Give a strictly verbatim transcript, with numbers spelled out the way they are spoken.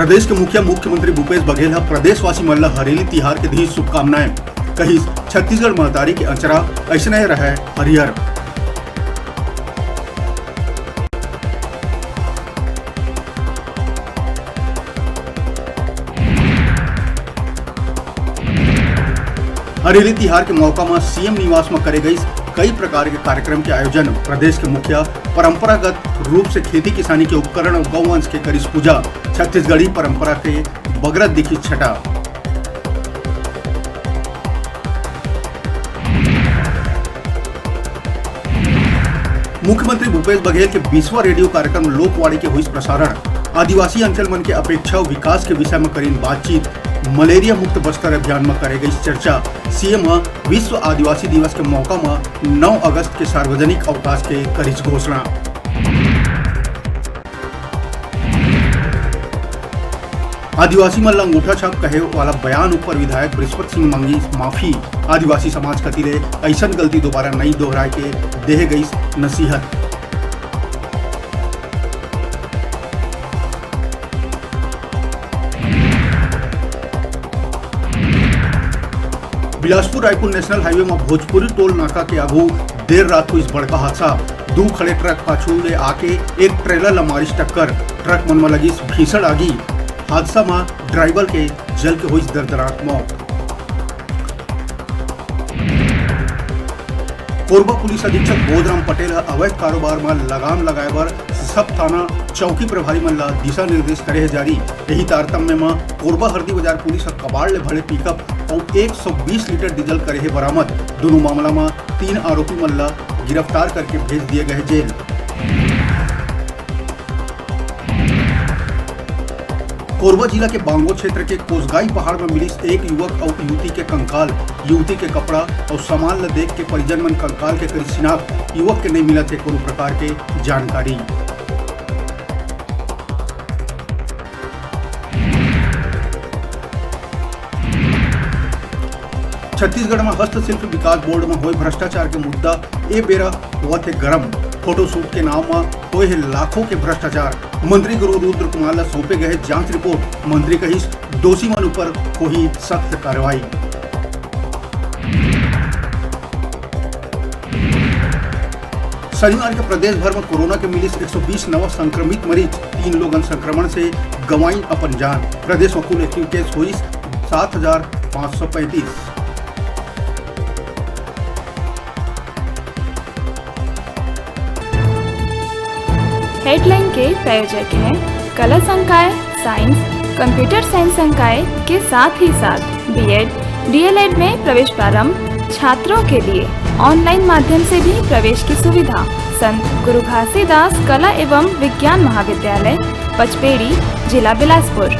प्रदेश के मुखिया मुख्यमंत्री भूपेश बघेल ह प्रदेशवासी मन ल हरेली तिहार के दीस शुभकामनाएं, कहिस छत्तीसगढ़ महतारी के अंचरा अइसने रहय हरियर। हरेली तिहार के मौका म सीएम निवास म करे गइस कई प्रकार के कार्यक्रम के आयोजन। प्रदेश के मुखिया परंपरागत रूप से खेती किसानी के उपकरण अउ गौवंश के करिस पूजा। छत्तीसगढ़ी परंपरा के बगरत दिखिस छटा। मुख्यमंत्री भूपेश बघेल के बीसवाँ रेडियो कार्यक्रम लोकवाणी के होइस प्रसारण। आदिवासी अंचल मन के अपेक्षा अउ विकास के विषय म करिन बातचीत। मलेरिया मुक्त बस्तर अभियान म करे गइस चर्चा। सीएम ह विश्व आदिवासी दिवस के मौका म नौ अगस्त के सार्वजनिक अवकाश के करिस घोषणा। आदिवासी मन ल अंगूठा छाप कहे वाला बयान ऊपर विधायक बृहस्पत सिंह मांगिस माफी। आदिवासी समाज कति ले अइसन गलती दोबारा नइ दोहराए के देहे गइस नसीहत। बिलासपुर रायपुर नेशनल हाईवे म भोजपुरी टोल नाका के आगू देर रात होइस बड़का हादसा। दू खड़े ट्रक पाछू ले आके एक ट्रेलर ल मारिस टक्कर। ट्रक मन म लगिस भीषण आगी। हादसा म ड्राइवर के जल के होइस दर्दनाक मौत। कोरबा पुलिस अधीक्षक बोधराम पटेल ह अवैध कारोबार म लगाम लगाए बर सब थाना चौकी प्रभारी मन ल दिशा निर्देश करे हे जारी। यही तारतम्य म कोरबा हरदी बाजार पुलिस ह कबाड़ ले भरे पिकअप अउ एक सौ बीस लीटर डीजल करे हे बरामद। दोनों मामला म तीन आरोपी मन ल गिरफ्तार करके भेज दिए गए जेल। कोरबा जिला के बांगो क्षेत्र के कोसगाई पहाड़ म मिलिस एक युवक अउ युवती के कंकाल। युवती के कपड़ा अउ सामान ल देख के परिजन मन कंकाल के करिस शिनाख्त। युवक के नइ मिलत हे कोनो प्रकार के जानकारी। छत्तीसगढ़ म हस्तशिल्प विकास बोर्ड म होए भ्रष्टाचार के मुद्दा ए बेरा होवत हे गरम। फोटोशूट के नाव म होए हे लाखों के भ्रष्टाचार। मंत्री गुरु रुद्र कुमार ल सौंपे गए जांच रिपोर्ट। मंत्री कहिस, दोषी मन ऊपर होही सख्त कार्रवाई। शनिवार के प्रदेश भर म कोरोना के मिलिस एक सौ बीस नवा संक्रमित मरीज। तीन लोगन संक्रमण से गंवाइन अपन जान। प्रदेश म कुल एक्टिव केस होइस सात हजार पाँच सौ पैंतीस। हेडलाइन के प्रायोजक हैं कला संकाय, साइंस, कंप्यूटर साइंस संकाय के साथ ही साथ बीएड, डीएलएड में प्रवेश प्रारंभ, छात्रों के लिए ऑनलाइन माध्यम से भी प्रवेश की सुविधा। संत गुरु घासीदास कला एवं विज्ञान महाविद्यालय, पचपेड़ी, जिला बिलासपुर।